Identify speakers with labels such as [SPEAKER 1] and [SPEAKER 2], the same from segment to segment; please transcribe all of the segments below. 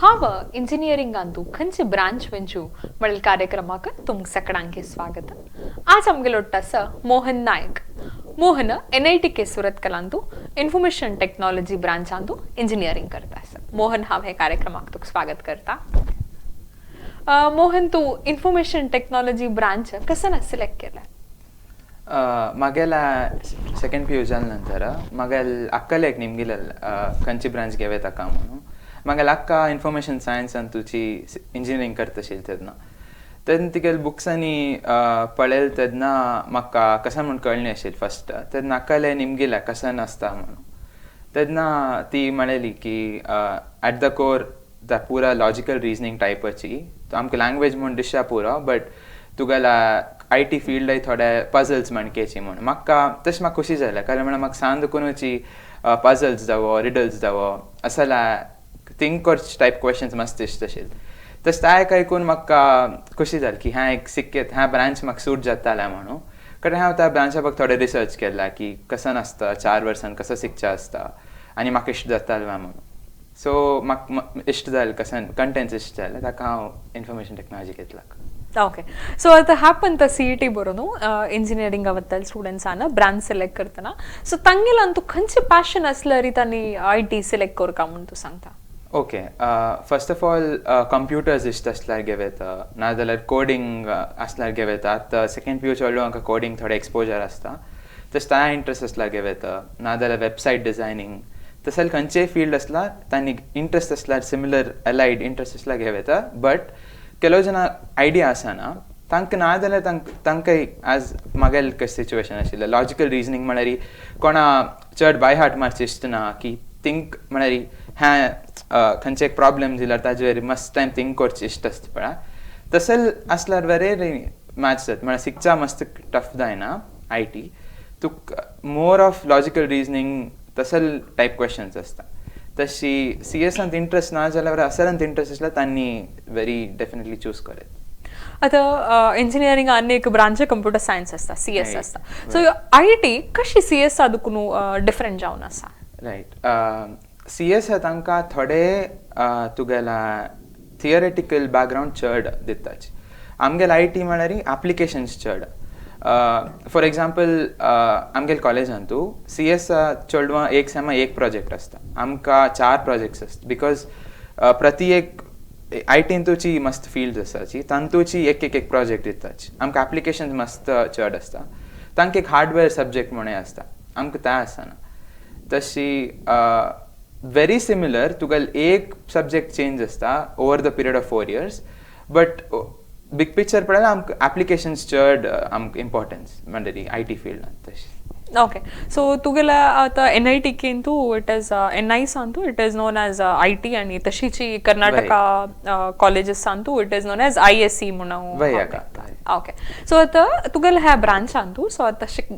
[SPEAKER 1] हांव इंजिनियरिंगांतू खंयचे ब्रांच वेंचू म्हणलें कार्यक्रमाक तुमकां सगळ्यांक स्वागत. आज आमगेलो आसा मोहन नायक. मोहन एनआयटी के सुरतकलांतू इन्फॉर्मेशन टेक्नॉलॉजी ब्रांचांतू इंजिनियरिंग करता आसा. मोहन, हांव हे कार्यक्रमाक तुका स्वागत करता. मोहन, तूं इन्फॉर्मेशन टेक्नॉलॉजी ब्रांच कसं सिलेक्ट केलं?
[SPEAKER 2] मागेला सेकंड पीयू जाल्या नंतर मागेल अक्कले एक निमगिले खंयची ब्रांच घेवे ताका म्हणून. मागेल अक्का इन्फॉर्मेशन सायन्सान तुजी इंजिनियरींग करता आशिल्ली तेन्ना तेन्ना तिगेले बुक्सांनी पळयलें तेन्ना म्हाका कशें म्हूण कळ्ळें आशिल्लें फस्ट. तेन्ना अक्काले निमगिले कशें आसता म्हणून. तेन्ना ती म्हणली की एट the core the पुरा लॉजिकल रिजनींग टायपाची, आमकां लँग्वेज म्हूण दिसता पुरो, बट तुगेल्या IT फिल्डय थोडे पझल्स माणकेची म्हूण. म्हाका तशें म्हाका खुशी जालें, कारण म्हळ्यार म्हाका सांज कोनूची पझल्स जावो, रिडल्स जावो, असल्या थिंक करचे टायप क्वेश्चन्स मस्त इश्ट आशिल्ले. तशें तें आयकून म्हाका खुशी जाली की ह्या एक सिक्केत ह्या ब्रांच म्हाका सूट जातालें म्हणून. कारण हांव त्या ब्रांचा फक्त थोडें रिसर्च केला की कसं आसता, 4 वर्सां कसं शिकचें आसता आनी म्हाका इश्ट जातालें म्हणून. सो म्हाका इश्ट जालें, कसं कंटेंट्स इश्ट जालें, ताका हांव इन्फॉर्मेशन टेक्नॉलॉजी घेतला.
[SPEAKER 1] ओके, सो आतां हॅपन त सीईटी बरोवन इंजिनियरिंगा वत्तल स्टुडंट्सान ब्रांच सिलेक्ट करतना, सो तांगेल्यान तूं खंयचे पॅशन आसल्यार तांणी IT select करका म्हूण तूं सांगता?
[SPEAKER 2] Okay, first of all computers इश्ट आसल्यार घेवं, नाजाल्यार कोडिंग आसल्यार घेवं. आतां सेकंड पीयू चेडवांक कोडिंग थोडें एक्सपोजर आसता, तशें तांय इंट्रस्ट आसल्यार घेवं, नाजाल्यार वेबसायट डिझायनींग. तशें खंयचेय फिल्ड आसल्यार तांणी इंट्रस्ट आसल्यार, सिमिलर अलायड इंट्रस्ट आसल्यार घेवं. बट ಕೆಲವು ಜನ ಐಡಿಯಾ आसना तांकां, ना जाल्यार तांकां एज म्हागेलें कशें सिच्युएशन आशिल्लें, लॉजिकल रिजनींग म्हळ्यार कोणा चड बाय हार्ट मारचें इश्ट ना की थिंक, म्हळ्यार हें खंयचें एक प्रॉब्लम दिल्यार ताजेर मस्त टायम थिंक करचें इश्ट आसता पळय, तशें आसल्यार बरें मॅच जाता. म्हळ्यार शिकचा मस्त टफ जायना IT, तुका मोर ऑफ लॉजिकल रिजनींग तसले टायप क्वेश्चन्स आसता. तशी सी एसांत इंट्रस्ट ना जाल्यार असल्यांत इंट्रस्ट आसल्यार तांणी व्हेरी डेफिनेटली चूज करत.
[SPEAKER 1] आतां इंजिनियरिंग आनी एक ब्रांच कंप्युटर सायन्स आसता, सीएस आसता, सो IT कशी सीएस दुखून डिफरंट जावन आसा?
[SPEAKER 2] रायट, सीएस तांकां थोडे तुगेला थियरेटिकल बॅकग्रावंड चड दिताच. आमगेले IT म्हळ्यार एप्लिकेशन्स चड. फॉर एग्जाम्पल, आमगेले कॉलेजांतू सीएस चेडवां एक सेमा एक प्रोजेक्ट आसता, आमकां चार प्रोजेक्ट्स आसता, because प्रति एक आयटींतूची मस्त फिल्ड्स आसाची, तांतूची एक एक एक प्रोजेक्ट दिताच. आमकां एप्लिकेशन्स मस्त चड आसता. तांकां एक हार्डवेअर सब्जेक्ट म्हणून आसता, आमकां तें आसना. तशी व्हेरी सिमिलर, तुका एक सब्जेक्ट चेंज आसता over the period of 4 years, but big picture पळयल्यार आमकां एप्लिकेशन्स चड आमकां इम्पॉर्टन्स म्हणटरी IT फिल्डान तशें.
[SPEAKER 1] ओके, सो तुगेले आतां एनआयटीकेंतू it is एनआयसांतू it is known as IT आनी तशीची Karnataka कॉलेजीसांतू it is known as ISC म्हणून.
[SPEAKER 2] वय अका.
[SPEAKER 1] ओके, सो आतां तुगेले ह्या ब्रांचांतू, सो आतां शिक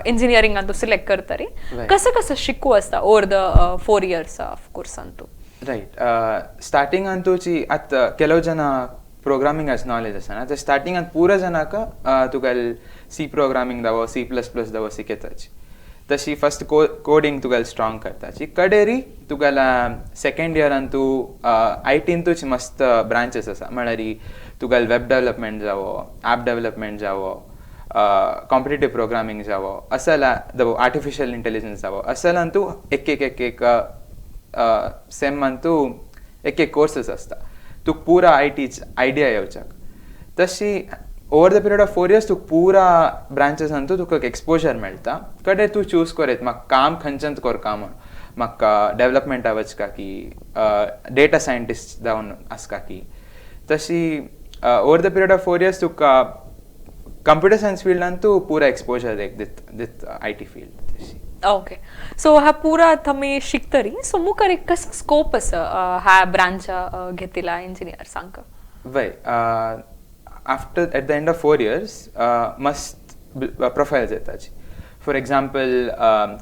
[SPEAKER 1] इंजिनियरिंगांतू सिलेक्ट करतरी, कसं कसं शिकू आसता over the 4 years of कोर्सांतू?
[SPEAKER 2] Right, स्टार्टिंगांतूची आतां ಕೆಲವು ಜನ ಪ್ರೋಗ್ರಾಮಿಂಗ್ ಅಸ್ ನಾಲೆಜ್ आसना, ते स्टार्टिंगान पुरा जनाक तुका सी प्रोग्रामिंग दावो, सी प्लस प्लस दावो शिकयताची. तशी फस्ट कोडिंग तुगेले स्ट्रॉंग करताची. कडेरी तुगेला सेकंड इयरान तूं आयटींतूच मस्त ब्रांचीस आसा, म्हळ्यार तुगेले वेब डेवलपमेंट जावो, ऍप डेवलपमेंट जावो, कॉम्पिटेटीव प्रोग्रामिंग जावो, असल्या आर्टिफिशियल इंटेलिजन्स जावो, असल्यान तूं एक एक एक एक सेमान तूं एक एक कोर्सेस आसता, तुका पुरा IT idea येवच्याक. तशी over the period of 4 years तुका पुरा ब्रांचेसान तुका एक्सपोजर मेळटा. कडेन तूं चूज करयत म्हाका काम खंयच्यान करका म्हूण, म्हाका डेवलपमेंटा वचका की डेटा सायंटिस्ट जावन आसका की. तशी over the period of 4 years तुका कंप्युटर सायन्स फिल्डान तूं पुरा एक्सपोजर एक दित दित IT field तशी.
[SPEAKER 1] ओके, सो हा पुरा आमी शिकतरी, सो मुखार एक कसो स्कोप आसा ह्या ब्रांच घेतिला इंजिनियर्सांक?
[SPEAKER 2] वय, after at the end of 4 years मस्त प्रोफायल्स येताची. फॉर एग्जाम्पल,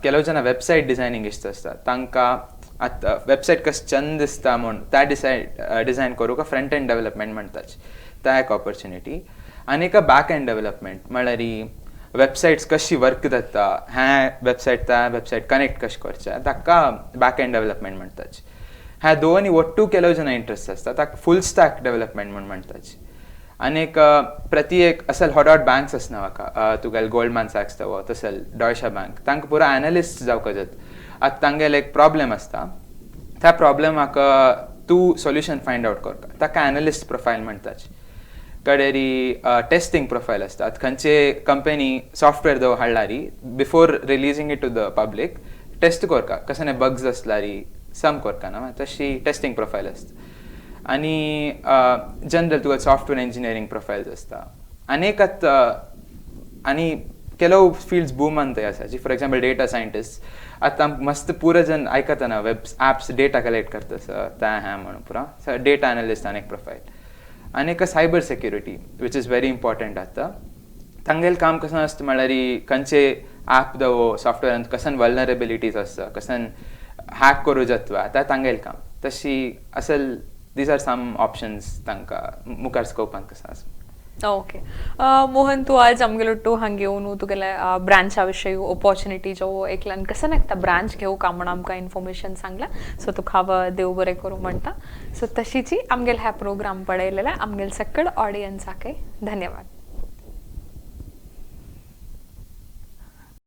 [SPEAKER 2] ಕೆಲವು ಜನ ವೆಬ್ಸೈಟ್ ಡಿಸೈನಿಂಗ್ ಇಷ್ಟ आसता, तांकां आतां वेबसायट कशें चंद दिसता म्हूण त्या डिसायड डिझायन करूंक फ्रंट एंड डेवलपमेंट म्हणटाच, त्या एक ऑपॉर्च्युनिटी. आनी एक बॅक एंड डेवलपमेंट म्हळ्यार वेबसायट्स कशी वर्क जाता, ह्या वेबसायट त्या वेबसायट कनेक्ट कशें करचें, ताका बॅक एंड डेवलपमेंट म्हणटाच. ह्या दोनी ಒಟ್ಟು ಕೆಲವು ಜನ ಇಂಟ್ರೆಸ್ಟ್ आसता ताका फूल स्टॅक डेव्हलपमेंट म्हूण म्हणटाची. आनी एक प्रति एक असल हॉट हॉट बँक्स आसना म्हाका, तुगेले गोल्डमॅन सॅक्स तो तसल डॉयशा बँक, तांकां पुरो एनलिस्ट जावपाक जाता. आतां तांगेले एक प्रॉब्लेम आसता, त्या प्रॉब्लेमाक तूं सोल्युशन फायंड आवट करता, ताका एनलिस्ट प्रोफायल म्हणटाची. कडेरी टेस्टिंग प्रोफायल आसता. आतां खंयचे कंपनी सॉफ्टवेअर दव हाडलारी, before releasing it to the public test करता, कसने बग्स आसलारी सम करता ना, तशी टेस्टिंग प्रोफायल आसता. आनी जनरल तुका सॉफ्टवेअर इंजिनियरींग प्रोफायल्स आसता. आनी एक आतां आनी ಕೆಲವು फील्ड्स बूम थंय आसा जी, फॉर एक्झाम्पल डेटा सायंटिस्ट. आतां मस्त पुरो जन आयकतना वेब ॲप्स डेटा कलेक्ट करता त्या ह्या म्हणून पुरो डेटा एनलिस्ट आनी एक प्रोफायल. आनी एक cyber security, which is very important. आतां तांगेलें काम कसं आसता म्हळ्यार खंयचे ॲप दवो सॉफ्टवेअरान कसन वल्नरेबिलिटीज आसता, कसन हॅक करूं जाता, आतां तांगेलें काम तशी असल. These are some options तांकां मुखार स्कोपान कसो आसा.
[SPEAKER 1] ओके मोहन, तूं आज आमगेलो हांगा येवन तुगेले ब्रांचा विशयी, ऑपॉर्च्युनिटी जो एकल्यान कसं नाकता ब्रांच घेवं का म्हण आमकां इन्फॉर्मेशन सांगला, सो तुका हांव देव बरें करूं म्हणटा. सो तशीची आमगेले ह्या प्रोग्राम पळयलेल्या आमगेले सकळ ऑडियन्साकय धन्यवाद.